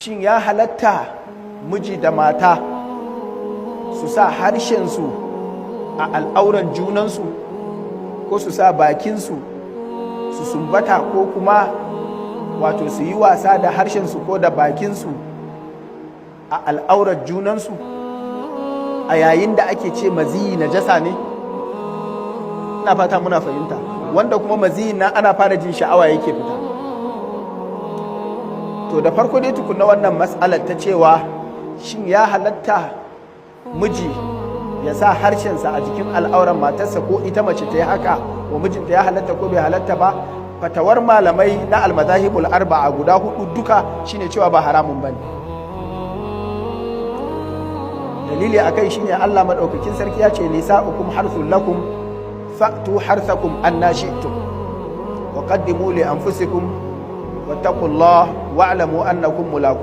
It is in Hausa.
Shin ya halatta miji da mata su sa harshensu a al'auran junansu, ko su sa bakinsu su sumbata, ko kuma wato su yi wasa da harshensu ko da bakinsu a al'aurar junansu a yayin da ake ce maziyi najasa ne? Ina fata muna fahimta. Wanda kuma maziyin na ana fara jin sha'awa yake fita. To, da farko dai tukunna, wannan matsalar ta cewa shin ya halatta miji ya sa harshensa a jikin al'auran matarsa, ko ita mace ta yi haka wa mijinta, ya halatta ko bai halatta ba, fatawar malamai na المذاهب الأربعة guda hudu duka shine cewa ba haramun bane. Dalili akai shine Allah madaukakin sarki ya ce: نساؤكم حرث لكم فأتوا حرثكم أنى شئتم وقدموا لأنفسكم واتقوا الله واعلموا أنكم ملاقوه.